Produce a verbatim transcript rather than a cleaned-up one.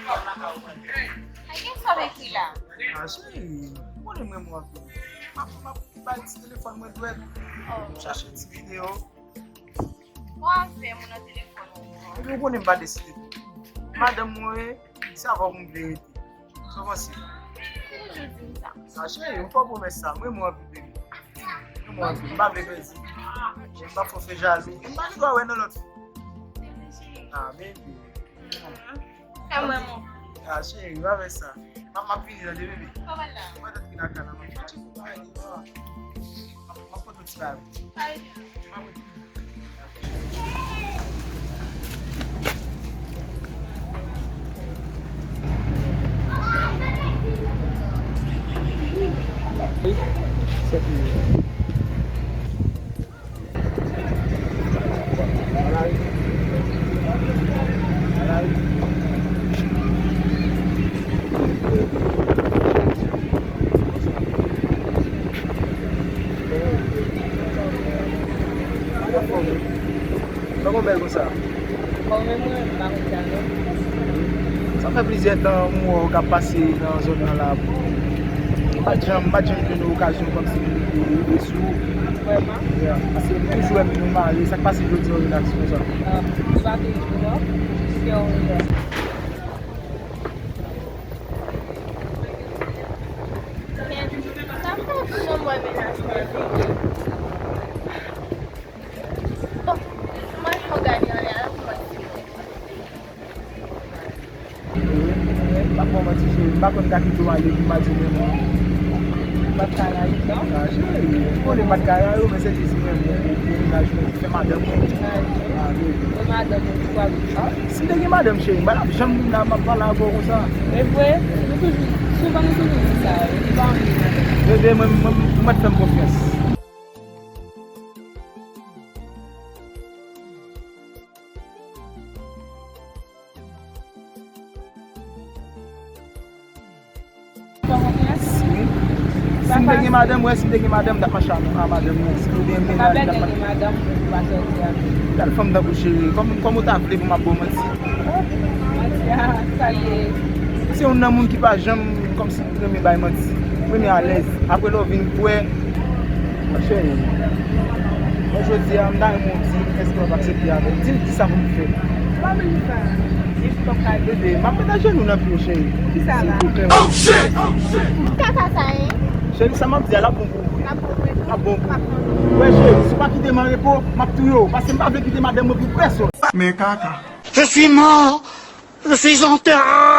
A, gen sa w ekri la? A, cheri, ou konnen mwen, mwen anpil. M ap, m ap bay ti telefòn mwen dwèt. Oh. M chache ti videyo. Ou a fè moun nan telefòn ou. Epi ou konnen m pa deside. Madanm mwen, se avè w m vle rete. Sa w panse? Toujou di m sa. Sa cheri, ou fè pwomès sa. Mwen, mwen anpil, baby. Mwen, mwen anpil. M pa vle pèdi. M pa fè w fè jalou. M pa gen dwa wè nan lòt fi. Ah, baby. Fè mwen, mon. Ah, cheri, pa fè sa. M ap, m ap vini tande, bebe. Kòman la? Mwen tèt ki lakay la, m ap chache pou bagay deyò a. M ap, m ap pote yon ti bagay pou ou. Ay. M ap pote. Sa konn bèl konsa? Bon, men mwen, m pa konn sa, non. Sa fè plizyè tan m wè w k ap pase nan zòn nan la. M pa t janm, m pa t janm jwenn okazyon kòmsi pou m te rive sou ou. Vrèman? Yeah. Paske m toujou wè m nou mare, sa k pase jodi a w rilaks konsa? Ah, m pa toujou, non. Se yon erè. Men, sa fè yon ti jan m wè mennaj mwen vini. Bon, mwen fò gade anlè a pou mwen di. M pa fè w manti, cheri, m pa konn ka kite w ale pou m pa di w renmen w. M pa t ka rayi w, non? Ah, cheri, ou konnen m pa t ka rayi w, men se jis mwen, mwen, mwen, mennaj mwen, ki fè madanm mwen. Ah, wi. E madanm ou, ou pa vle? Ah, si m te gen madanm, cheri, m pa t ap janm vin la, m ap pale avè w konsa. E vre, nou toujou, souvan nou toujou di sa, wi, nou pa anvi gen madanm. Bebe, mwen, mwen, mwen, mwen fè m konfyans. Fè konfyans? Wi. Si m te gen madanm, wè, si m te gen madanm, m t ap mache a madanm mwen. Si m te gen mennaj, m t ap mache. Pa gen madanm pou pa sòti avè l. Gad fanm tankou cheri. Kòm, kòm ou ta vle pou m ap ba w manti? Oh, manti a, sa l ye? Se youn nan moun ki pa janm kòmsi renmen bay manti. Renmen alèz. Apre lè w vin kwè, cheri. Mwen jodi a, m ta renmen w di m èske w ap aksepte avè m. Di m kisa pou m fè. Ou pa vin di sa. Epi kòm ka bebe, m ap met ajenou nan pye w, cheri. Kisa la? Silvouplè. Oh, shit! Oh, shit! Kaka sa ye? Cheri, sa m ap di a, l ap bon pou ou vre. L ap bon pou ou? L ap bon pou ou. Wè, cheri, si w pa kite m an repo, m ap touye w. Paske m pa vle kite madanm mwen pou pèsonn. Men kaka. Je suis mort. Je suis enterré.